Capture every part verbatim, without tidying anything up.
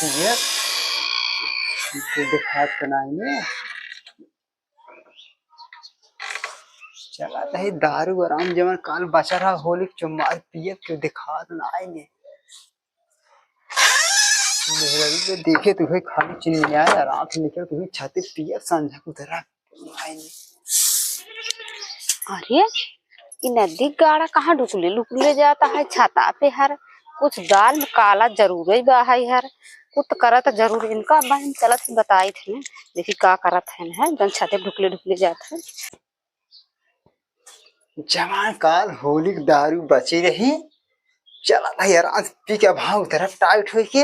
ये, इनके दिखात तो नाई ने। चला त है दारू आराम, जवन काल बचा रहा होली के चुम्मार पियब, क्यों दिखात नाई ने। मेहरारू के देखे तुहे खाली चिन्ह आए, आराम से निकल तुहे छाती पियब, संझा को धरा नाई ने। अरे, ई नदी गाड़ा कहाँ ढुकले लुकले जाता है? छाता पे हर कुछ दाल में काला जरूर ही बा है हर। कुछ करत जरूर इनका बहन चलत ही बताई थे। देखी का करत है न, जन छाते ढुकले ढुकले जात है। जवान काल होली के दारू बची रही, चला भाई आराम से पी के भाव उधर टाइट होई के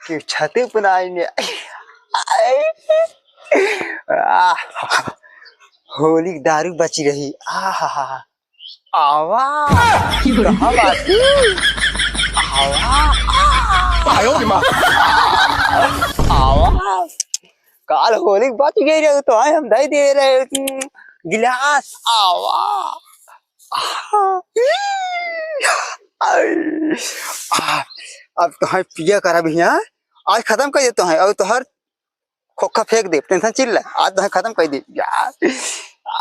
कि छाते पे ना आईने। आह, होली के दारू बची रही। आहा, आवा, कहाँ बाटी? आवा, आयो रे माँ। आवा, काल होली के बच गई रहे तो हम दे दे रहे गिलास। आवा, आ, आ, अब तो है पिया करा भी यहाँ, आज खत्म कर देते हैं। अब तो हर खोखा फेंक दे, टेंशन चिल्ला, आज तो है खत्म कर दे यार।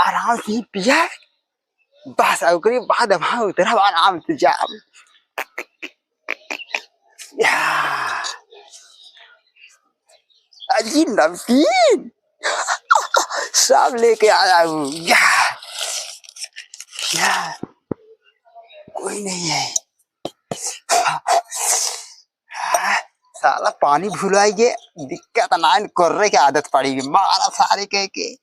आराम से पिया, बस ओकरे बाद वहाँ उतरब आराम से जाब। या, अजी नमकीन सब लेके आया हूँ। या, या, कोई नहीं है। साला पानी भुलाई गे, दिक्कत ना, इन कोर्रे के आदत पड़ी गे, मारा सारे कह के।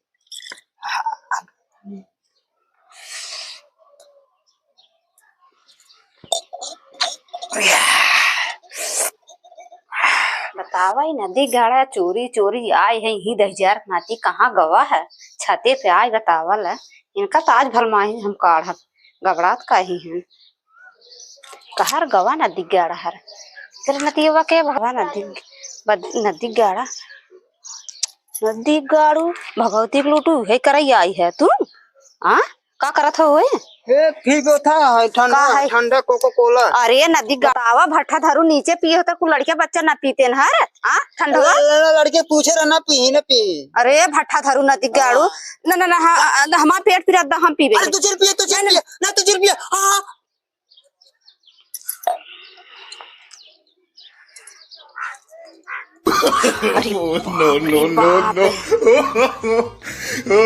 बतावा, ई नदी गाड़ा चोरी चोरी आए हैं, ही दहिजार नाती कहाँ गवा है, छते पे आए बतावल है। इनका तो आज भलमाही हम काढ़ब, गबड़ात का ही हैं। कहर गवा नदी गाड़ा हर। तेरे नदियवा के भवा नदी, बद-, नदी गाड़ा। नदी गाड़ू, भगवती के लोटू, हे करई आई है तू? आ? का करत हो ओए? ए, पी बेथा है, ठंडा, का है? ठंडा कोको कोला। अरे नदी गाड़ावा भट्ठा धरू नीचे पिए होता, कुल लड़के बच्चा ना पीते न हर? आ? ठंडवा? ल-, ल-, लड़के पूछे रहे ना पी, ना पी। अरे भट्ठा धरू नदी गाड़ू। हाँ। ना, ना, ना, हाँ, आ, ना, हमार पेट पिरात बा, हम पीबे। अरे तुझे पिए, तुझे ना, ना। पिए, ना तुझे पिए। हाँ, हाँ। अरे, no, no, no, बाप रे। No।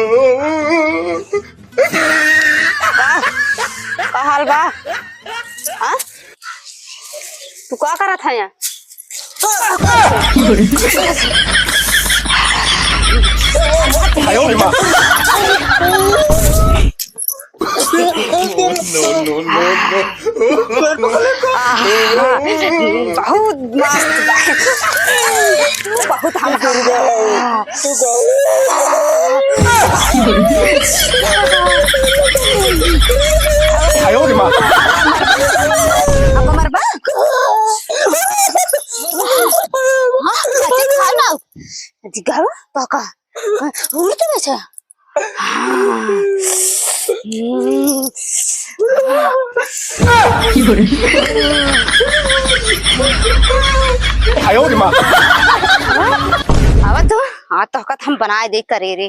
का, का हाल बा? हाँ? तू का करत है यहाँ? आयो रे माँ। No, no, no, no। आहा, बहुत मस्त बा। तू बहुत हम आयो रे माँ। अब मरबा? हाँ, चाची खा ना। दिखावा, पाका। उड़ तो बचा। आयो रे माँ। आवा तो, हाँ, तोहका त हम बनाए दे करे रे।